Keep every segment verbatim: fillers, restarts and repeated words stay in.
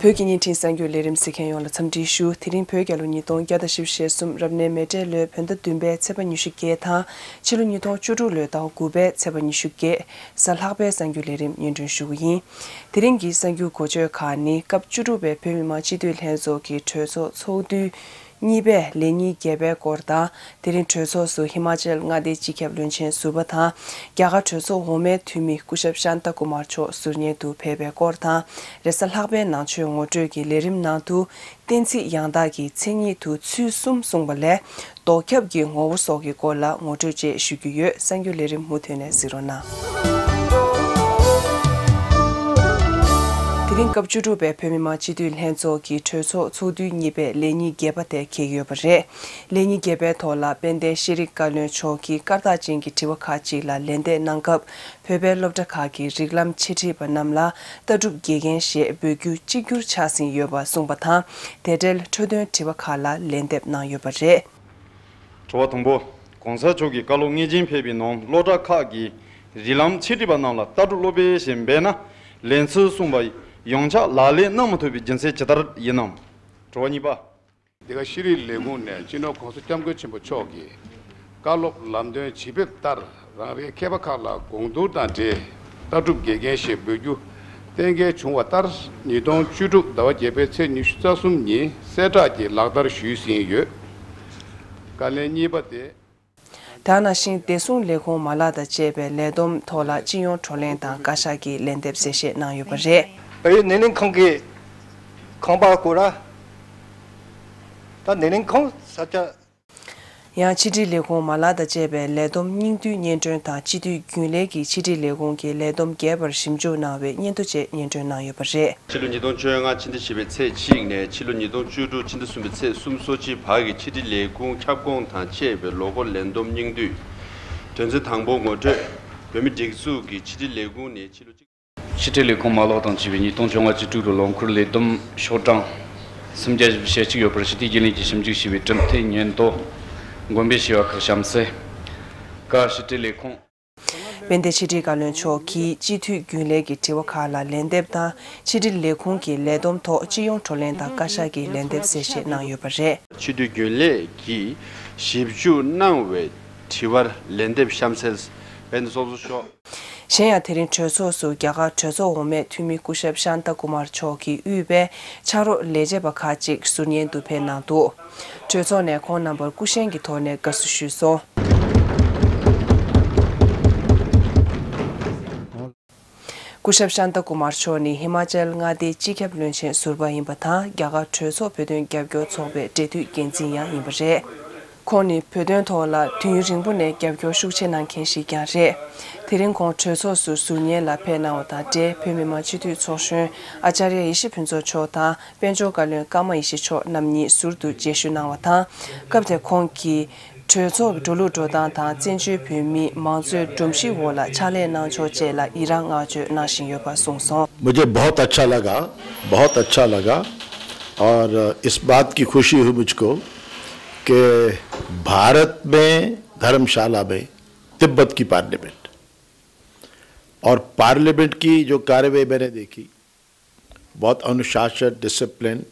བོད་ཀྱི་བརྙན་འཕྲིན་གསར་འགྱུར་ལས་རིམ་གཟིགས་མཁན་ཡོངས་ལ་འཚམས་འདྲི་ཞུ། དེ་རིང་བོད་རྒྱལ་ལོ་ཉིས་སྟོང་བརྒྱ་དང་བཞི་བཅུ་ཞེ་གསུམ་རབ་གནས་མེ་སྤྲེལ་ལོའི་བོད་ཟླ་བདུན་པའི་ཚེས་པ་ཉི་ཤུ་བརྒྱད་དང་ཕྱི་ལོ་ཉིས་སྟོང་བཅུ་དྲུག་ལོའི་ཟླ་དགུ་པའི་ཚེས་པ་ཉི་ཤུ་བརྒྱད་གཟའ་ལྷག་པའི་གསར་འགྱུར་ལས་རིམ་སྙན་སྒྲོན་ཞུ་གི་ཡིན། དེ་རིང་གི་གསར་འགྱུར་འགོ་བརྗོད་ཁག་ནི། སྐབས་བཅུ་དྲུག་པའི་བོད་མི་མང་སྤྱི་འཐུས་ལྷན་ཚོགས་ཀྱི་གྲོས་ཚོགས་ཚོགས་དུས་གཉིས་པའི་ལས་ཉིན་བརྒྱད་པའི་སྐོར་དང་། དེ་རིང་གྲོས་ཚོགས་སུ་ཧི་མ་ཅལ་མངའ་སྡེའི་སྤྱི་ཁྱབ་བློན་ཆེན་ཟུར་པ་དང་། རྒྱ་གར་གྲོས་ཚོགས་འོག་མའི་འཐུས་མི་སྐུ་ཞབས་ཤཱན་ཏཱ་ཀུ་མར་མཆོག་ཟུར་ཉན་དུ་ཕེབས་པའི་སྐོར་དང་། རེས་གཟའ་ལྷག་པའི་ནང་ཆོས་ངོ་སྤྲོད་ཀྱི་ལས་རིམ་ནང་དུ། གཏན་ཚིགས་ཡང་དག་གི་མཚན་ཉིད་དུ་ཚུལ་གསུམ་གསུངས་པ་ལས། ལྡོག་ཁྱབ་ཀྱི་ངོ་བོ་སོགས་ཀྱི་སྐོར་ལ་ངོ་སྤྲོད་བཅས་ཞུ་རྒྱུ་ཡོད། གསར་འགྱུར་ལས་རིམ་མུ་མཐུད་ནས་གཟིགས་རོགས་གནང་། དེ་རིང་སྐབས་བཅུ་དྲུག་པའི་བོད་མི་མང་སྤྱི་འཐུས་ལྷན་ཚོགས་ཀྱི་གྲོས་ཚོགས་ཚོགས་དུས་གཉིས་པའི་ལས་ཉིན་བརྒྱད་པ་དེ་འཁེལ་ཡོད་པ་རེད། ལས་ཉིན་བརྒྱད་པའི་ཐོག་ལ་དཔལ་ལྡན་ཤེས་རིག་བཀའ་བློན་མཆོག་གིས་སྐར་རྟགས་ཅན་གྱི་དྲི་བ་ཁག་ཅིག་ལ་ལན་འདེབས་གནང་སྐབས། བོད་པའི་སློབ་གྲྭ་ཁག་གི་རིགས་ལམ་འཆད་ཁྲིད་པ་རྣམས་ལ་ལྟ་གྲུབ་དགེ་རྒན་ཞེས་འབོད་རྒྱུ་གཅིག་གྱུར་ཆགས་ཟིན་ཡོད་པ་གསུངས་པ་དང་། དེ་འབྲེལ་འཕྲོས་དོན་དྲི་བ་ཁག་ལ་ལན་འདེབས་གནང་ཡོད་པ་རེད། དྲི་བ་དང་པོ། ༸གོང་ས་མཆོག་གི་བཀའ་སློབ་སྔ་རྗེས་ཕེབས་པའི་ནང་སློབ་གྲྭ་ཁག་གི་རིགས་ལམ་འཆད་ཁྲིད་པ་རྣམས་ལ་ལྟ་གྲུབ་སློབ་དཔོན་ཞེས་འབོད་ན། ལན་ཚུལ་གསུངས་པ་ཡོངས་ཁྱབ་ལག་ལེན་གནང་མ་ཐུབ་པའི་རྒྱུ་མཚན་ཇི་ལྟར་ཡིན་ནམ། དྲི་བ་གཉིས་པ། འདི་ག་ཤེས་རིག་ལས་ཁུངས་ནས་སྤྱི་ནོར་༸གོང་ས་༸སྐྱབས་མགོན་ཆེན་པོ་མཆོག་གིས་བཀའ་སློབ་ལམ་སྟོན་ཇི་ཕེབས་ལྟར་རང་རེའི་མཁས་པ་ཁག་ལ་དགོངས་བསྡུར་དང་འབྲེལ་ལྟ་གྲུབ་དགེ་རྒན་ཞེས་འབོད་རྒྱུ་གཏན་འཁེལ་བྱུང་བ་ལྟར། ཉིས་སྟོང་བཅུ་དྲུག་ཟླ་བ་བརྒྱད་པའི་ཚེས་ཉི་ཤུ་རྩ་གསུམ་ཉིན་གསལ་བསྒྲགས་ཀྱིས་ལག་བསྟར་ཞུས་ཟིན་ཡོད། བཀའ་ལན་གཉིས་པ་དེ། དེ་ནང་བཞིན་བདེ་སྲུང་ལས་ཁུངས་མ་ལག་དང་བཅས་པའི་ལས་བསྡོམས་ཐོག་ལ་སྤྱི་ཡོངས་བགྲོ་གླེང་དང་བཀའ་ཤག་གིས་ལན་འདེབས་གསལ་བཤད་གནང་ཡོད་པ་རེད། ཨ་ཡོད་སྣེ་ལེན་ཁང་གི་ཁང་པ་སྐོར་ར། ད་སྣེ་ལེན་ཁང་ས་ཆ། ཡང་ཕྱི་དྲིལ་ལས་ཁུངས་མ་ལག་དང་བཅས་པའི་ལས་བསྡོམས་སྙིང་བསྡུས་སྙན་སྒྲོན་དང་། སྤྱི་འཐུས་རྒྱུན་ལས་ཀྱིས་ཕྱི་དྲིལ་ལས་ཁུངས་ཀྱི་ལས་བསྡོམས་རྒྱས་པར་ཞིབ་འཇུག་གནང་བའི་སྙན་ཐོ་བཅས་སྙན་སྒྲོན་གནང་ཡོད་པ་རེད། ཕྱི་ལོ་ཉིས་སྟོང་བཅོ་ལྔ་ཕྱི་ཟླ་བཞི་པའི་ཚེས་གཅིག་ནས་ཕྱི་ལོ་ཉིས་སྟོང་བཅུ་དྲུག་ཕྱི་ཟླ་གསུམ་པའི་ཚེས་སོ་གཅིག་བར་གྱི་ཕྱི་དྲིལ་ལས་ཁུངས་ཁྱབ་ཁོངས་དང་བཅས་པའི་ལོ་འཁོར་ལས་བསྡོམས་སྙིང་བསྡུས། དོན་ཚན་དང་པོ་ངོ་སྤྲོད། བོད་མིའི་སྒྲིག་འཛུགས་ཀྱི་ཕྱི་དྲིལ་ལས་ཁུངས་ནས་ཕྱི་ལོ་གཅིག་ཕྱི་དྲིལ་ལས་ཁུངས་མ་ལག་དང་བཅས་པའི་ཉིས་སྟོང་བཅོ་ལྔ་བཅུ་དྲུག་ལོའི་ལོ་འཁོར་ལས་བསྡོམས་ཤོག་གྲངས་སུམ་བརྒྱ་བཞི་བཅུ་ཞེ་གཅིག་ཡོད་པར་ཞི་བདེ་རྒྱུན་ལས་ཀྱིས་ཞིབ་འཇུག་ཞུས་པའི་གྲུབ་མཐའི་སྙན་ཐོ་འགོད་འབུལ་ཞུས་པ་ཁག་གཤམ་གསལ། ཀ་ཕྱི་དྲིལ་ལས་ཁུངས། དཔལ་ལྡན་ཕྱི་དྲིལ་བཀའ་བློན་མཆོག་གིས་སྤྱི་འཐུས་རྒྱུན་ལས་ཀྱི་དྲི་བ་ཁག་ལ་ལན་འདེབས་དང་། ཕྱི་དྲིལ་ལས་ཁུངས་ཀྱི་ལས་བསྡོམས་ཐོག་སྤྱི་ཡོངས་བགྲོ་གླེང་དང་བཀའ་ཤག་གིས་ལན་འདེབས་གསལ་བཤད་གནང་ཡོད་པ་རེད། སྤྱི་འཐུས་རྒྱུན་ལས་ཀྱིས་ཞིབ་འཇུག་གནང་བའི་དྲི་བར་ལན་འདེབས་གཤམ་གསལ། དཔལ་ལྡན་ཚོགས་གཙོ་མཆོག་གཞན་ཡང་། དེ་རིང་གྲོས་ཚོགས་སུ་རྒྱ་གར་གྲོས་ཚོགས་འོག་མའི་འཐུས་མི་སྐུ་ཞབས་ཤཱན་ཏཱ་ཀུ་མར་མཆོག་གིས་དབུས་པའི་ཕྱག་རོགས་ལས་བྱེད་པ་ཁག་ཅིག་ཟུར་ཉན་དུ་ཕེབས་གནང་འདུག་གྲོས་ཚོགས་ནས་ཁོང་རྣམ་པར་སྐུ་བཞེངས་ཀྱི་ཐོག་ནས་དགའ་བསུ་ཞུས་སོང་། སྐུ་ཞབས་ཤཱན་ཏཱ་ཀུ་མར་མཆོག་ནི་ཧི་མ་ཅལ་མངའ་སྡེའི་སྤྱི་ཁྱབ་བློན་ཆེན་ཟུར་པ་ཡིན་པ་དང་། རྒྱ་གར་གྲོས་ཚོགས་བོད་དོན་རྒྱབ་སྐྱོར་ཚོགས་པའི་འབྲེལ་མཐུད་འགན་འཛིན་ཡང་ཡིན་པ་རེད། ཁོང་ནི་བོད་དོན་ཐོག་ལ་དུས་ཡུན་རིང་པོ་ནས་རྒྱབ་སྐྱོར་ཤུགས་ཆེ་གནང་མཁན་ཞིག་ཀྱང་རེད། དེ་རིང་ཁོང་གྲོས་ཚོགས་སུ་ཟུར་ཉན་ལ་ཕེབས་གནང་བ་དང་འབྲེལ། བོད་མི་མང་སྤྱི་འཐུས་ཚོགས་གཞོན་ཨ་ཙརྱ་ཡེ་ཤེས་ཕུན་ཚོགས་མཆོག་དང་། དཔལ་འབྱོར་བཀའ་བློན་ཀརྨ་ཡེ་ཤེས་མཆོག་རྣམ་གཉིས་ཟུར་དུ་མཇལ་ཞུ་གནང་བ་དང་། སྐབས་དེར་ཁོང་གིས་གྲོས་ཚོགས་ཀྱི་འགྲོ་ལུགས་འགྲོ་སྟངས་དང་། བཙན་བྱོལ་བོད་མིའི་མང་གཙོའི་སྒྲོམ་གཞིའི་འོག་ལ་ཕྱག་ལས་གནང་ཕྱོགས་བཅས་ལ་ཡི་རངས་བསྔགས་བརྗོད་གནང་བཞིན་ཡོད་པ་གསུངས་སོང་། मुझे बहुत अच्छा लगा, बहुत अच्छा लगा। और इस बात की खुशी हुई मुझको कि भारत में धर्मशाला में तिब्बत की पार्लियामेंट और पार्लियामेंट की जो कार्यवाही मैंने देखी, बहुत अनुशासन, डिसिप्लिन,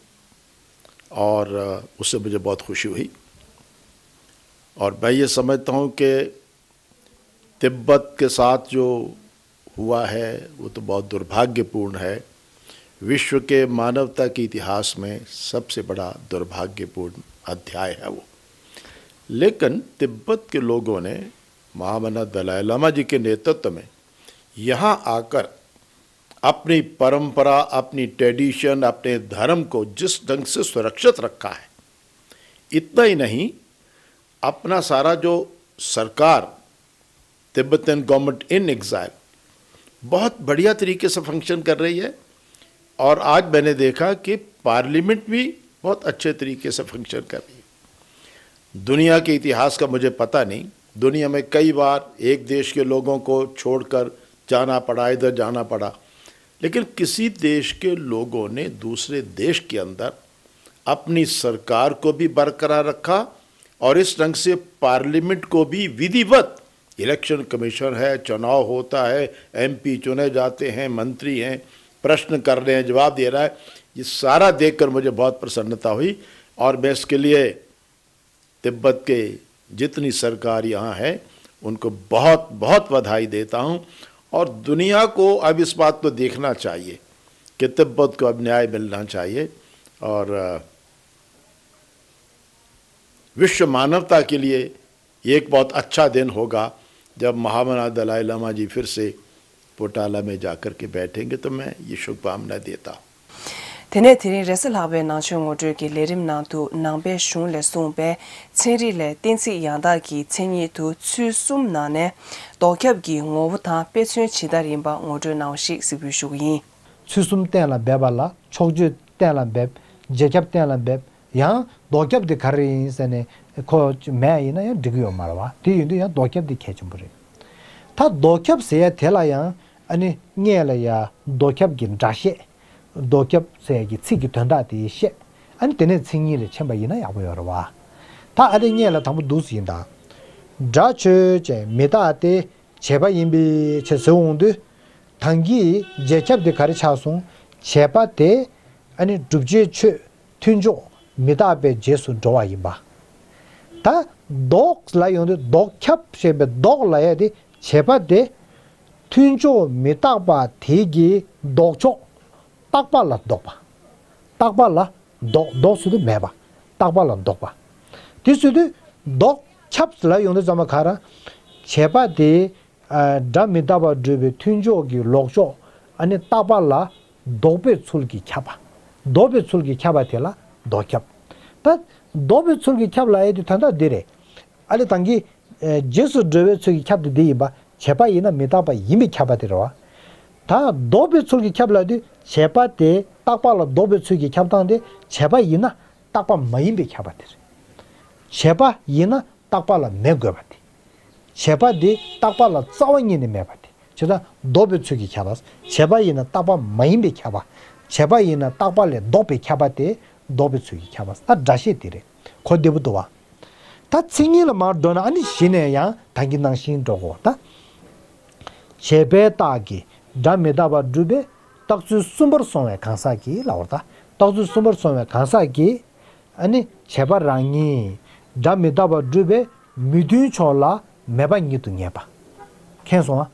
और उससे मुझे बहुत खुशी हुई। और मैं ये समझता हूँ कि तिब्बत के साथ जो हुआ है, वो तो बहुत दुर्भाग्यपूर्ण है। विश्व के मानवता के इतिहास में सबसे बड़ा दुर्भाग्यपूर्ण अध्याय है वो। लेकिन तिब्बत के लोगों ने महामना दलाई लामा जी के नेतृत्व में यहाँ आकर अपनी परंपरा, अपनी ट्रेडिशन, अपने धर्म को जिस ढंग से सुरक्षित रखा है, इतना ही नहीं, अपना सारा जो सरकार, तिब्बतन गवर्नमेंट इन एग्जाइल, बहुत बढ़िया तरीके से फंक्शन कर रही है। और आज मैंने देखा कि पार्लियामेंट भी बहुत अच्छे तरीके से फंक्शन कर रही है। दुनिया के इतिहास का मुझे पता नहीं, दुनिया में कई बार एक देश के लोगों को छोड़कर जाना पड़ा, इधर जाना पड़ा, लेकिन किसी देश के लोगों ने दूसरे देश के अंदर अपनी सरकार को भी बरकरार रखा और इस ढंग से पार्लियामेंट को भी विधिवत, इलेक्शन कमीशन है, चुनाव होता है, एमपी चुने जाते हैं, मंत्री हैं, प्रश्न कर रहे हैं, जवाब दे रहा है, ये सारा देखकर मुझे बहुत प्रसन्नता हुई और मैं इसके लिए तिब्बत के जितनी सरकार यहाँ है, उनको बहुत बहुत बधाई देता हूँ। और दुनिया को अब इस बात को देखना चाहिए कि तिब्बत को अब न्याय मिलना चाहिए और विश्व मानवता के लिए ये एक बहुत अच्छा दिन होगा, जब महामना दलाई लामा जी फिर से पोटाला में जाकर के बैठेंगे। तो मैं ये शुभकामना देता हूँ। དེ་ནས་དེ་རིང་རེས་གཟའ་ལྷག་པའི་ནང་ཆོས་ངོ་སྤྲོད་ཀྱི་ལས་རིམ་ནང་དུ་ནང་པའི་གཞུང་ལས་གསུངས་པའི་ཚན་རིག་ལས་གཏན་ཚིགས་ཡང་དག་གི་མཚན་ཉིད་དུ་ཚུལ་གསུམ་ནང་ནས་ལྡོག་ཁྱབ་ཀྱི་ངོ་བོ་དང་དཔེ་མཚོན་ཇི་ལྟར་ཡིན་པ་ངོ་སྤྲོད་གནང་བ་ཞིག་གཟིགས་འབུལ་ཞུ་གི་ཡིན། ཚུལ་གསུམ་གཏན་ལ་འབེབས་པ་ལ་ཕྱོགས་ཆོས་གཏན་ལ་འབེབས། རྗེས་ཁྱབ་གཏན་ལ་འབེབས། ཡང་ལྡོག་ཁྱབ་དེ་ག་རེ་ཡིན་ཟེར་ནས་ཁོ་མེད་ཡིན་ན་ཡང་འགྲིག་གི་ཡོད་མ་རེད་བ། དེ་ཡིན་དུས་ཡང་ལྡོག་ཁྱབ་དེ་གལ་ཆེན་པོ་རེད། ད་ལྡོག་ཁྱབ་ཟེར་ཡ་དེ་ལ་ཡང་ཨ་ནི་སྔོན་ལ་ཡ་ལྡོག་ཁྱབ་ཀྱི་སྒྲ་བཤད། ལྡོག་ཁྱབ་ཟེར་ཡ་གི་ཚིག་གི་དོན་དག་དེ་བཤད། ཨ་ནི་དེ་ནས་མཚན་ཉིད་ལ་ཕྱིན་པ་ཡིན་ན་ཡག་པོ་ཡོད་རེད་བ། ད་ཨ་དེ་སྔོན་ལ་དང་པོ་འདུག་སེ་ཡིན་ད། སྒྲ་ཆོས་ཅན། མི་རྟག་སྟེ། བྱས་པ་ཡིན་པའི་ཕྱིར་ཟེར་འོང་དུས། ད་གིན་རྗེས་ཁྱབ་དེ་ག་རེ་ཆགས་སོང་། བྱས་པ་དེ་ཨ་ནི་བསྒྲུབ་བྱའི་ཆོས་མཐུན་ཕྱོགས་མི་རྟག་པའི་རྗེས་སུ་འགྲོ་བ་ཡིན་པ། ད་ལྡོག་ལ་ཡོང་དུས་ལྡོག་ཁྱབ་ཞེས་པའི་ལྡོག་ལ་ཡ་དེ་བྱས་པ་དེ་མཐུན་ཕྱོགས་མི་རྟག་པ་དེ་གི་ལྡོག་ཕྱོགས་རྟག་པ་ལ་ལྡོག་པ། རྟག་པ་ལ་ལྡོག་ལྡོག་ཟེར་དུས་མེད་པ། རྟག་པ་ལ་ལྡོག་པ། དེ་ཟེར་དུས་ལྡོག་ཁྱབ་ལ་ཡོང་དུས་ཙམ་པ་ག་རེ། བྱས་པ་དེ། ཨ། སྒྲ་མི་རྟག་པར་སྒྲུབ་པའི་མཐུན་ཕྱོགས་ཀྱི་ལྡོག་ཕྱོགས་ཨ་ནི་རྟག་པ་ལ་ལྡོག་པའི་ཚུལ་གྱིས་ཁྱབ་པ། ལྡོག་པའི་ཚུལ་གྱིས་ཁྱབ་པ་དེ་ལ་ལྡོག་ཁྱབ། ད་ལྡོག་པའི་ཚུལ་གྱིས་ཁྱབ་ལབ་ཡ་དེ་དོན་དག་འདི་རེད། ཨ་ལས་དང་གི། ཨེ། རྗེས་སུ་འགྲོ་བའི་ཚུལ་གྱིས་ཁྱབ་སྟེ་འདི་ཡིན་པ། བྱས་པ་ཡིན་ན་མི་རྟག་པ་ཡིན་པས་ཁྱབ་པ་དེ་རེད་བ། ད་ལྡོག་པའི་ཚུལ་གྱིས་ཁྱབ་ལབ་དུས་བྱས་པ་དེ་རྟག་པ་ལ་ལྡོག་པའི་ཚུལ་གྱིས་ཁྱབ་སྟངས་དེ་བྱས་པ་ཡིན་ན་རྟག་པ་མ་ཡིན་པས་ཁྱབ་པ་དེ་རེད། བྱས་པ་ཡིན་ན་རྟག་པ་ལ་མེད་དགོས་པ་དེ། བྱས་པ་དེ་རྟག་པ་ལ་རྩ་བ་ཉིད་ནས་མེད་པ་དེ། བྱས་ཙང་ལྡོག་པའི་ཚུལ་གྱིས་ཁྱབ་པ། བྱས་པ་ཡིན་ན་རྟག་པ་མ་ཡིན་པས་ཁྱབ་པ། བྱས་པ་ཡིན་ན་རྟག་པ་ལས་ལྡོག་པས་ཁྱབ་པ་དེ་ལྡོག་པའི་ཚུལ་གྱིས་ཁྱབ་པ། ད་སྒྲ་བཤད་དེ་རེད། གོ་བདེ་པོ་འདུག་བ། ད་མཚན་ཉིད་ལ་མར་འགྲོ་ན་ཨ་ནི་གཞི་ནས་ཡང་ད་གིན་ནང་བཞིན་འགྲོ་དགོས་ད། བྱས་པའི་རྟགས་ཀྱིས་སྒྲ་མི་རྟག་པར་སྒྲུབ་པའི་རྟགས་ཚུལ་གསུམ་པར་སོང་བའི་གང་ཟག་གིས་ལབ་པ་རེད་ད། རྟགས་ཚུལ་གསུམ་པར་སོང་བའི་གང་ཟག་གིས་ཨ་ནི་བྱས་པ་རང་ཉིད་སྒྲ་མི་རྟག་པར་སྒྲུབ་པའི་མི་མཐུན་ཕྱོགས་ལ་མེད་པ་ཉིད་དུ་ངེས་པ། མཁྱེན་སོང་ང་།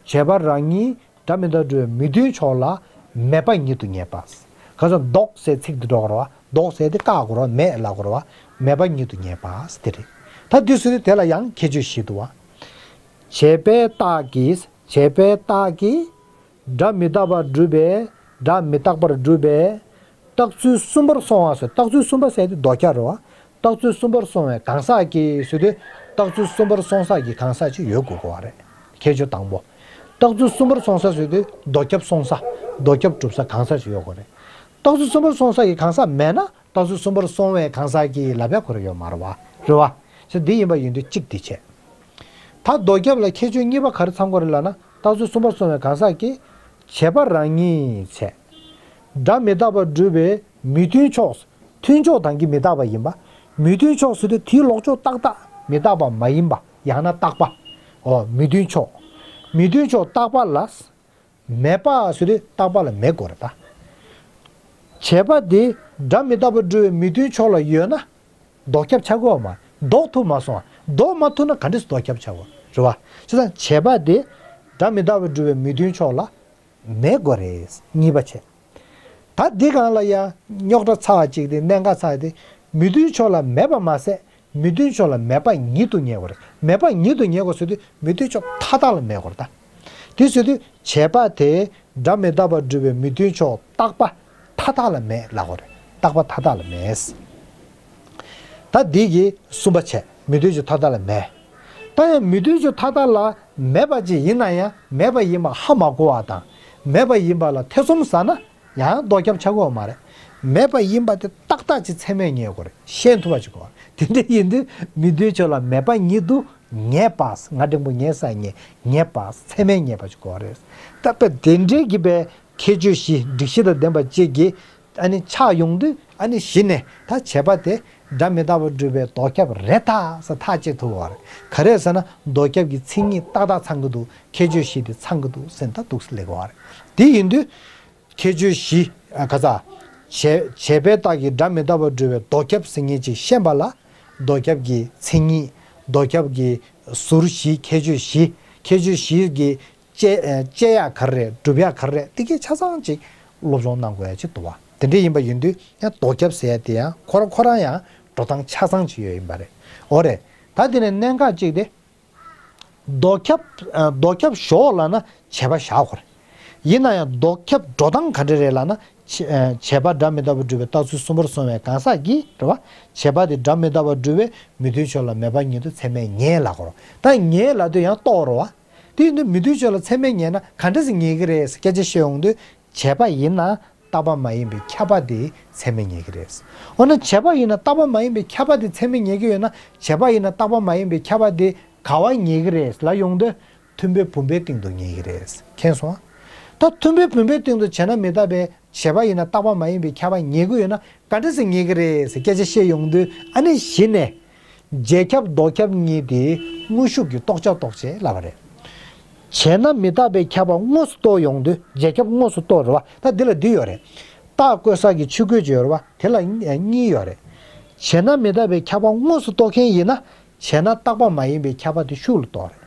བྱས་པ་རང་ཉིད་སྒྲ་མི་རྟག་སྒྲུབ་པའི་མི་མཐུན་ཕྱོགས་ལ་མེད་པ་ཉིད་དུ་ངེས་པ། གང་ཟག་ལྡོག་ཟེར་ཚིག་འདི་འགྲོ་དགོས་རེད་བ། ལྡོག་ཟེར་དེ་བཀག་དགོས་རེད་བ། མེད་ལབ་དགོས་རེད་བ། མེད་པ་ཉིད་དུ་ངེས་པ་དེ་རེད། ད་འདི་སུ་དེ་དེ་ལ་ཡང་ཁྱད་ཆོས་བཞི་འདུག་བ། བྱས་པའི་རྟགས་ཀྱིས། བྱས་པའི་རྟགས་ཀྱིས། སྒྲ་མི་རྟག་པར་སྒྲུབ་པའི། སྒྲ་མི་རྟག་པར་སྒྲུབ་པའི་རྟགས་ཚུལ་གསུམ་པར་སོང་བ་ཟེར། རྟགས་ཚུལ་གསུམ་པ་ཟེར་དེ་ལྡོག་ཁྱབ་རེད་བ། རྟགས་ཚུལ་གསུམ་པར་སོང་བའི་གང་ཟག་གིས་ཟེར་དུས་རྟགས་ཚུལ་གསུམ་པར་སོང་ས་ཀྱི་གང་ཟག་ཅིག་ཡོད་དགོས་དགོས་བ་རེད། ཁྱད་ཆོས་དང་པོ། རྟགས་ཚུལ་གསུམ་པར་སོང་ས་ཟེར་དུས་ལྡོག་ཁྱབ་སོང་ས། ལྡོག་ཁྱབ་གྲུབ་ས་གང་ཟག་ཅིག་ཡོད་དགོས་རེད། རྟགས་ཚུལ་གསུམ་པར་སོང་ས་ཀྱི་གང་ཟག་མེད་ན་རྟགས་ཚུལ་གསུམ་པར་སོང་བའི་གང་ཟག་གིས་ལབ་ཡ་ཁོ་རང་ཡོད་མ་རེད་བ། རེད་བ། ཟེར་འདི་ཡིན་པ་ཡིན་དུས་གཅིག་འདི་བྱས། ད་ལྡོག་ཁྱབ་ལ་ཁྱད་ཆོས་གཉིས་པ་ག་རེ་ཚང་དགོས་རེད་ལབ་ན། རྟགས་ཚུལ་གསུམ་པར་སོང་བའི་གང་ཟག་གིས་བྱས་པ་རང་ཉིད་བྱས། སྒྲ་མི་རྟག་པར་སྒྲུབ་པའི་མི་མཐུན་ཕྱོགས། མཐུན་ཕྱོགས་དང་གི་མི་རྟག་པ་ཡིན་པ། མི་མཐུན་ཕྱོགས་ཟེར་དུས་དེའི་ལྡོག་ཕྱོགས་ཏག་ཏག་མི་རྟག་པ་མ་ཡིན་པ། ཡང་ན་རྟག་པ། འོ། མི་མཐུན་ཕྱོགས། མི་མཐུན་ཕྱོགས་རྟག་པ་ལ། མེད་པ་ཟེར་དུས་རྟག་པ་ལ་མེད་དགོས་རེད་ད། བྱས་པ་དེ་སྒྲ་མི་རྟག་པར་སྒྲུབ་པའི་མི་མཐུན་ཕྱོགས་ལ་ཡོད་ན་ལྡོག་ཁྱབ་ཆགས་ཀྱི་ཡོད་མ་རེད། ལྡོག་ཐུབ་མ་སོང་བ། ལྡོག་མ་ཐུབ་ན་ག་འདྲས་སེ་ལྡོག་ཁྱབ་ཆགས་ཀྱི་ཡོད་རེད་བ། བྱས་ཙང་བྱས་པ་དེ་སྒྲ་མི་རྟག་པར་སྒྲུབ་པའི་མི་མཐུན་ཕྱོགས་ལ་མེད་དགོས་རེད། གཉིས་པ་བྱས། ད་འདི་སྒང་ལ་ཡང་རྙོག་དྲ་ཚ་བ་གཅིག་དེ། གནད་འགག་ཚ་བ་དེ། མི་མཐུན་ཕྱོགས་ལ་མེད་པ་མ་ཟད། མི་མཐུན་ཕྱོགས་ལ་མེད་པ་ཉིད་དུ་ངེས་དགོས་རེད། མེད་པ་ཉིད་དུ་ངེས་དགོས་ཟེར་དུས་མི་མཐུན་ཕྱོགས་མཐའ་དག་ལ་མེད་དགོས་རེད་ད། དེ་ཟེར་དུས་བྱས་པ་དེ་སྒྲ་མི་རྟག་པར་སྒྲུབ་པའི་མི་མཐུན་ཕྱོགས་རྟག་པ་མཐའ་དག་ལ་མེད་ལབ་དགོས་རེད། རྟག་པ་མཐའ་དག་ལ་མེད། ད་འདི་གི་གསུམ་པ་བྱས། མི་མཐུན་ཕྱོགས་མཐའ་དག་ལ་མེད། ད་ཡང་མི་མཐུན་ཕྱོགས་མཐའ་དག་ལ་མེད་པ་ཅིག་ཡིན་ན་ཡང་མེད་པ་ཡིན་པ་ཧ་མ་གོ་བ་དང་། མེད་པ་ཡིན་པ་ལ་ཐེ་ཚོམ་ཟ་ན། ཡང་ལྡོག་ཁྱབ་ཆགས་ཀྱི་ཡོད་མ་རེད། མེད་པ་ཡིན་པ་དེ་ཏག་ཏག་ཅིག་ཚད་མས་ངེས་དགོས་རེད། ཤེས་ཐུབ་པ་ཅིག་དགོས་རེད། དེ་འདྲ་ཡིན་དུས་མི་མཐུན་ཕྱོགས་ལ་མེད་པ་ཉིད་དུ་ངེས་པ། ང་འགྲེང་བུ་ངེས་ས་ངེས། ངེས་པ། ཚད་མས་ངེས་པ་ཅིག་དགོས་རེད། ད་དཔེ་དེ་འདྲའི་གི་པའི་ཁྱད་ཆོས་བཞི། སྒྲིག་གཞི་དང་ལྡན་པ་ཅིག་གི་ཨ་ནི་ཆགས་ཡོང་དུས། ཨ་ནི་གཞི་ནས་ད་བྱས་པ་དེ་སྒྲ་མི་རྟག་པར་སྒྲུབ་པའི་ལྡོག་ཁྱབ་རེད་ད་ཟེར་ཐག་བཅད་ཐུབ་པ་རེད། ག་རེ་ཟེར་ན་ལྡོག་ཁྱབ་ཀྱི་མཚན་ཉིད་ཏག་ཏག་ཚང་གི་འདུག་ཁྱད་ཆོས་བཞི་དེ་ཚང་གི་འདུག་ཟེར་ད་འདུག་སེ་སླེབས་པ་རེད། དེ་ཡིན་དུས། ཁྱད་ཆོས་བཞི། ཨ། ག་ས། བྱས་བྱས་པའི་རྟགས་ཀྱིས་སྒྲ་མི་རྟག་པར་སྒྲུབ་པའི་ལྡོག་ཁྱབ་ཟེར་མཁན་ཅིག་ཤེས་པ་ལ། ལྡོག་ཁྱབ་ཀྱི་མཚན་ཉིད། ལྡོག་ཁྱབ་ཀྱི་ཟུར་བཞི། ཁྱད་ཆོས་བཞི། ཁྱད་ཆོས་བཞི་གི་དཔྱད་དཔྱད་ཡག་ག་རེ་རེད། སྒྲུབ་ཡག་ག་རེ་རེད། དེ་གའི་ཆ་ཚང་ཅིག་སློབ་སྦྱོང་གནང་དགོས་ཡ་ཅིག་འདུག་བ། དེ་འདྲ་ཡིན་པ་ཡིན་དུས་ཡང་ལྡོག་ཁྱབ་ཟེར་ཡ་དེ་ཡང་ཁོ་རང་ཁོ་རང་ཡང་འགྲོ་སྟངས་ཆ་ཚང་ཅིག་ཡོད་ཡིན་པ་རེད། འོ་རེད། ད་དེ་ནས་གནད་འགག་ཅིག་དེ། ལྡོག་ཁྱབ། ཨ། ལྡོག་ཁྱབ་ཞོག་ལབ་ན་བྱས་པ་བཞག་དགོས་རེད། ཡིན་ན་ཡང་ལྡོག་ཁྱབ་འགྲོ་སྟངས་ག་འདྲ་རེད་ལབ་ན། བྱས་ཨ། བྱས་པ་སྒྲ་མི་རྟག་པར་སྒྲུབ་པའི་རྟགས་ཚུལ་གསུམ་པར་སོང་བའི་གང་ཟག་གིས་རེད་བ། བྱས་པ་དེ་སྒྲ་མི་རྟག་པར་སྒྲུབ་པའི་མི་མཐུན་ཕྱོགས་ལ་མེད་པ་ཉིད་དུ་ཚད་མས་ངེས་ལབ་དགོས་རེད། ད་ངེས་ལབ་དུས་ཡང་རྟོགས་རེད་བ། དེ་ཡིན་དུས་མི་མཐུན་ཕྱོགས་ལ་ཚད་མས་ངེས་ན་ག་འདྲ་ཞིག་ངེས་ཀྱི་རེད་ཟེར་སྐད་ཆ་བཤད་ཡོང་དུས། བྱས་པ་ཡིན་ན་རྟག་པ་མ་ཡིན་པའི་ཁྱབ་པ་དེ་ཚད་མས་ངེས་ཀྱི་རེད། འོ་ན་བྱས་པ་ཡིན་ན་རྟག་པ་མ་ཡིན་པའི་ཁྱབ་པ་དེ་ཚད་མས་ངེས་ཀྱི་ཡོད་ན། བྱས་པ་ཡིན་ན་རྟག་པ་མ་ཡིན་པའི་ཁྱབ་པ་དེ་ག་བ་ངེས་ཀྱི་རེད་ལབ་ཡོང་དུས། མཐུན་དཔེ་བུམ་པའི་སྟེང་དུ་ངེས་ཀྱི་རེད། མཁྱེན་སོང་ཨ། ད་མཐུན་དཔེ་བུམ་པའི་སྟེང་དུ་བྱས་ན་མི་རྟག་པའི་བྱས་པ་ཡིན་ན་རྟག་པ་མ་ཡིན་པའི་ཁྱབ་པ་ངེས་ཀྱི་ཡོད་ན། ག་འདྲ་ཞིག་ངེས་ཀྱི་རེད་ཟེར་སྐད་ཆ་བཤད་ཡོང་དུས། ཨ་ནི་གཞི་ནས་རྗེས་ཁྱབ་ལྡོག་ཁྱབ་གཉིས་དེ་དངོས་ཤུགས་ཀྱིས་རྟོགས་བྱ་རྟོགས་བྱེད་ལབ་པ་རེད། བྱས་ན་མི་རྟག་པའི་ཁྱབ་པ་དངོས་སུ་རྟོགས་ཡོང་དུས། རྗེས་ཁྱབ་དངོས་སུ་རྟོགས་རེད་བ། ད་འདི་ལ་འདི་ཡོད་རེད། རྟགས་བཀོད་ས་གི་ཆུ་བཀོད་ཅིག་ཡོད་རེད་བ། དེ་ལ་གཉིས་ཡོད་རེད། བྱས་ན་མི་རྟག་པའི་ཁྱབ་པ་དངོས་སུ་རྟོགས་མཁན་ཡིན་ན། བྱས་ན་རྟག་པ་མ་ཡིན་པའི་ཁྱབ་པ་དེ་ཤུགས་ལ་རྟོགས་རེད།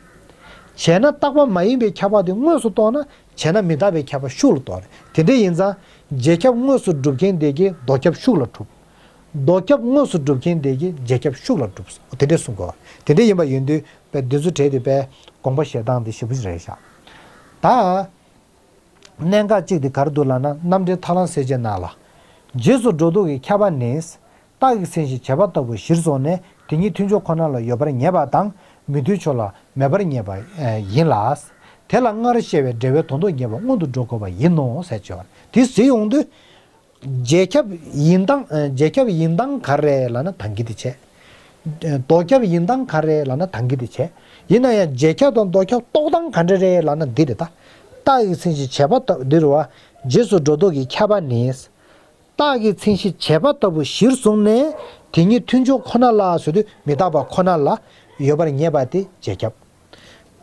བྱས་ན་རྟག་པ་མ་ཡིན་པའི་ཁྱབ་པ་དེ་དངོས་སུ་རྟོགས་ན། བྱས་ན་མི་རྟག་པའི་ཁྱབ་པ་ཤུགས་ལ་རྟོགས་རེད། དེ་འདྲ་ཡིན་ཙང་། རྗེས་ཁྱབ་དངོས་སུ་སྒྲུབ་མཁན་དེ་གིས་ལྡོག་ཁྱབ་ཤུགས་ལ་གྲུབ། ལྡོག་ཁྱབ་དངོས་སུ་སྒྲུབ་མཁན་དེ་གིས་རྗེས་ཁྱབ་ཤུགས་ལ་གྲུབ། དེ་འདྲས་གསུང་དགོས་པ། དེ་འདྲས་ཡིན་པ་ཡིན་དུས་པས་འདི་ཚོ་གྲས་དེ་པས་དགོངས་པ་བཞེས་སྟངས་དེ་ཞེ་པོ་ཅིག་རེད་ཤག། ད། གནད་འགག་ཅིག་དེ་ག་རེ་འདུག་ལབ་ན། རྣམ་འགྲེལ་ཐར་ལམ་གསལ་བྱེད་ནང་ལ། རྗེས་སུ་འགྲོ་ལྡོག་གི་ཁྱབ་པ་ནི། རྟགས་ཀྱི་མཚན་གཞི་བྱས་པ་ལྟ་བུ་གཞིར་བཟུང་ནས་དེ་ཉིད་མཐུན་ཕྱོགས་ཁོ་ན་ལ་ཡོད་པར་ངེས་པ་དང་། མི་མཐུན་ཕྱོགས་ལ་མེད་པར་ངེས་པ་ཡིན་ལ། དེ་ལ་སྔར་བཤད་པའི་འབྲེལ་བའི་དོན་ལྡོག་ངེས་པ་སྔོན་དུ་འགྲོ་དགོས་པ་ཡིན་ནོ་ཟེར་བྱས་པ་དེ་གཟིགས་ཡོང་དུས། རྗེས་ཁྱབ་ཡིན་སྟངས། རྗེས་ཁྱབ་ཡིན་སྟངས་ག་རེ་རེད་ལབ་ན་ད་གིན་དེ་བྱས། ལྡོག་ཁྱབ་ཡིན་སྟངས་ག་རེ་རེད་ལབ་ན་ད་གིན་དེ་བྱས། ཡིན་ན་ཡང་རྗེས་ཁྱབ་དང་ལྡོག་ཁྱབ་རྟོགས་སྟངས་ག་འདྲ་རེད་ལབ་ན་འདི་རེད་ད། རྟགས་ཀྱི་མཚན་གཞི་བྱས་པ་ལྟ་བུ་འདི་རེད་བ། རྗེས་སུ་འགྲོ་ལྡོག་གི་ཁྱབ་པ་ནི། རྟགས་ཀྱི་མཚན་གཞི་བྱས་པ་ལྟ་བུ་གཞིར་བཟུང་ནས་དེ་ཉིད་མཐུན་ཕྱོགས་ཁོ་ན་ལ་ཟེར་དུས་མི་རྟག་པ་ཁོ་ན་ལ་ཡོད་པར་ངེས་པ་དེ་རྗེས་ཁྱབ།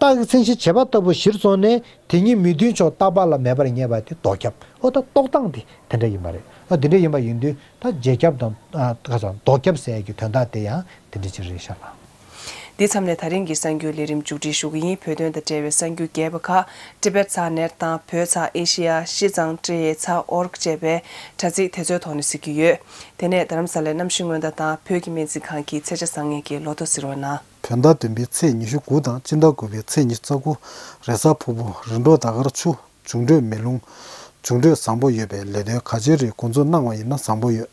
རྟགས་ཀྱི་མཚན་གཞི་བྱས་པ་ལྟ་བུ་གཞིར་བཟུང་ནས་དེ་ཉིད་མི་མཐུན་ཕྱོགས་རྟག་པ་ལ་མེད་པར་ངེས་པ་དེ་ལྡོག་ཁྱབ། འོ་ད་རྟོགས་སྟངས་དེ་དེ་འདྲ་ཡིན་པ་རེད། ཨ། དེ་འདྲ་ཡིན་པ་ཡིན་དུས་ད་རྗེས་ཁྱབ་དང་། ཨ། ཁ་སང་ལྡོག་ཁྱབ་ཟེར་ཡག་གི་དོན་དག་དེ་ཡང་དེ་འདྲ་ཅིག་རེད་ཤག་ལ། འདི་མཚམས་ནས་ད་རིང་གི་གསར་འགྱུར་ལས་རིམ་མཇུག་སྒྲིལ་ཞུ་གི་ཡིན། བོད་དོན་དང་འབྲེལ་བའི་གསར་འགྱུར་རྒྱས་པ་ཁག་ཊི་བེཊ་ཚགས་ནེཊ་དང་བོད་ཚགས་ཨེ་ཤེ་ཡ། ཤིས་ཙང་ཊི་ཨེ་ཚགས་ཨོ་རྒ་བཅས་པའི་དྲ་ཚིགས་དེ་ཚོའི་ཐོག་ནས་གཟིགས་ཀྱི་ཡོད། དེ་ནས་རྡ་རམ་ས་ལའི་གནམ་གཤིས་སྔོན་བརྡ་དང་བོད་ཀྱི་སྨན་རྩིས་ཁང་གི་ཚེས་ཆ་བཟང་ངན་གྱི་ལོ་ཐོ་གཟིགས་རོགས་གནང་། བོད་ཟླ་བདུན་པའི་ཚེས་ཉི་ཤུ་དགུ་དང་སྤྱི་ཟླ་དགུ་པའི་ཚེས་ཉི་ཤུ་རྩ་དགུ། རེས་གཟའ་ཕུར་བུ། རིམ་གྲོ་ཟླ་སྐར་ཆུ། འབྱུང་འཕྲོད་མེ་རླུང་། འབྱུང་འཕྲོད་བཟང་པོ་ཡོད་པའི་ལས་དོན་ག་ཅི་རིགས་འགོ་འཛུགས་གནང་བ་ཡིན་ན་བཟང་པོ་ཡོད།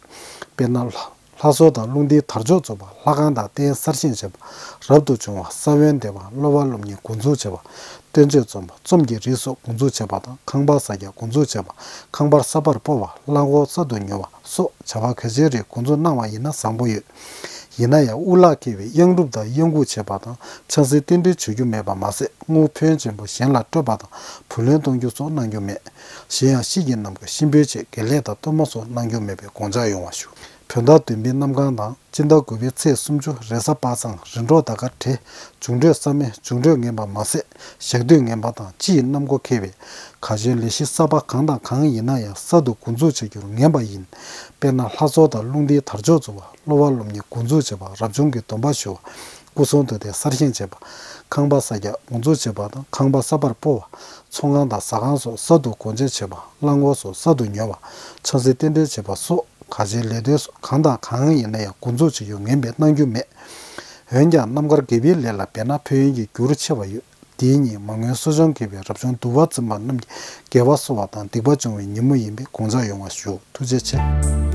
དཔེར་ན། ལྷ་གསོལ་དང་རླུང་རྟའི་དར་ལྕོག་འཛུགས་པ། ལྷ་ཁང་དང་རྟེན་གསར་བཞེངས་བྱེད་པ། རབ་ཏུ་བྱུང་བ། ས་བོན་འདེབས་པ། གློ་བ་སློབ་གཉེར་འགོ་འཛུགས་བྱེད་པ། བསྟན་བཅོས་རྩོམ་པ། རྩོམ་གྱི་རིགས་སོགས་འགོ་འཛུགས་བྱེད་པ་དང་། ཁང་པ་གསར་རྒྱག་འགོ་འཛུགས་བྱེད་པ། ཁང་པ་གསར་པར་སྤོ་བ། རླངས་འཁོར་གསར་དུ་ཉོ་བ་སོགས་བྱ་བ་གལ་ཆེ་རིགས་འགོ་འཛུགས་གནང་བ་ཡིན་ན་བཟང་པོ་ཡོད། ཡིན་ན་ཡང་དབུ་བརླག་འཁེལ་བའི་གཡང་སྒྲུབ་དང་གཡང་འགུགས་བྱེད་པ་དང་། ཆང་སའི་རྟེན་འབྲེལ་བྱེད་རྒྱུ་མེད་པ་མ་ཟད། དངུལ་ཕོན་ཆེན་པོ་གཞན་ལ་སྤྲོད་པ་དང་བུ་ལོན་གཏོང་རྒྱུ་སོགས་གནང་རྒྱུ་མེད། གཞན་ཡང་ཤིས་ཀྱི་ནམ་མཁའ་གཤིན་པོའི་ཆེད་དགེ་ལེགས་དང་གཏོར་མ་སོགས་གནང་རྒྱུ་མེད་པའི་དགོངས་འཇགས་ཡོང་བ་ཞུ། བོད་ཟླ་བདུན་པའི་གནམ་གང་དང་། སྤྱི་ཟླ་དགུ་པའི་ཚེས་སུམ་ཅུ། རེས་གཟའ་པ་སངས། རིམ་གྲོ་ཟླ་སྐར་བགྲེས། འབྱུང་འཕྲོད་ས་མེ། འབྱུང་འཕྲོད་ངན་པ་མ་ཟད། ཞག་དུས་ངན་པ་དང་སྤྱི་ཡི་གནམ་སྒོ་འཁེལ་བས། གལ་ཆེའི་ལས་གཞི་གསར་པ་གང་དང་གང་ཡིན་ན་ཡང་གསར་དུ་འགོ་འཛུགས་བྱ་རྒྱུར་ངན་པ་ཡིན། དཔེར་ན། ལྷ་གསོལ་དང་རླུང་རྟའི་དར་ལྕོག་འཛུགས་པ། གློ་བ་སློབ་གཉེར་འགོ་འཛུགས་བྱེད་པ། རབ་བྱུང་གི་སྡོམ་པ་ཞུ་བ། སྐུ་གསུང་ཐུགས་རྟེན་གསར་བཞེངས་བྱེད་པ། ཁང་པ་གསར་རྒྱག་འགོ་འཛུགས་བྱེད་པ་དང་ཁང་པ་གསར་པར་སྤོ་བ། ཚོང་ཁང་དང་ཟ་ཁང་སོགས་གསར་དུ་སྒོ་འབྱེད་བྱེད་པ། རླངས་འཁོར་སོགས་གསར་དུ་ཉོ་བ། ཆང་སའི་རྟེན་འབྲེལ་བྱེད་པ་སོགས་གལ་ཆེའི་ལས་དོན་སོགས་གང་དང་གང་ཡིན་ན་ཡང་འགོ་འཛུགས་བྱེད་རྒྱུ་ངན་པའི་གནང་རྒྱུ་མེད། འོན་ཀྱང་རྣམ་དཀར་དགེ་བའི་ལས་ལ་འབད་ན་ཕན་ཡོན་གྱི་རྒྱུར་ཆེ་བ་ཡོད། དེའི་ཉིན་མ་དངུལ་གསོ་སྦྱོང་དགེ་བའི་རབ་བྱུང་བསྡུ་བ་འཛིན་པ་རྣམས་ཀྱིས་དགེ་བ་གསོ་བ་དང་སྡིག་པ་སྦྱོང་བའི་ཉིན་མོ་ཡིན་པས་དགོངས་འཇགས་ཡོང་བ་ཞུ། ཐུགས་རྗེ་ཆེ།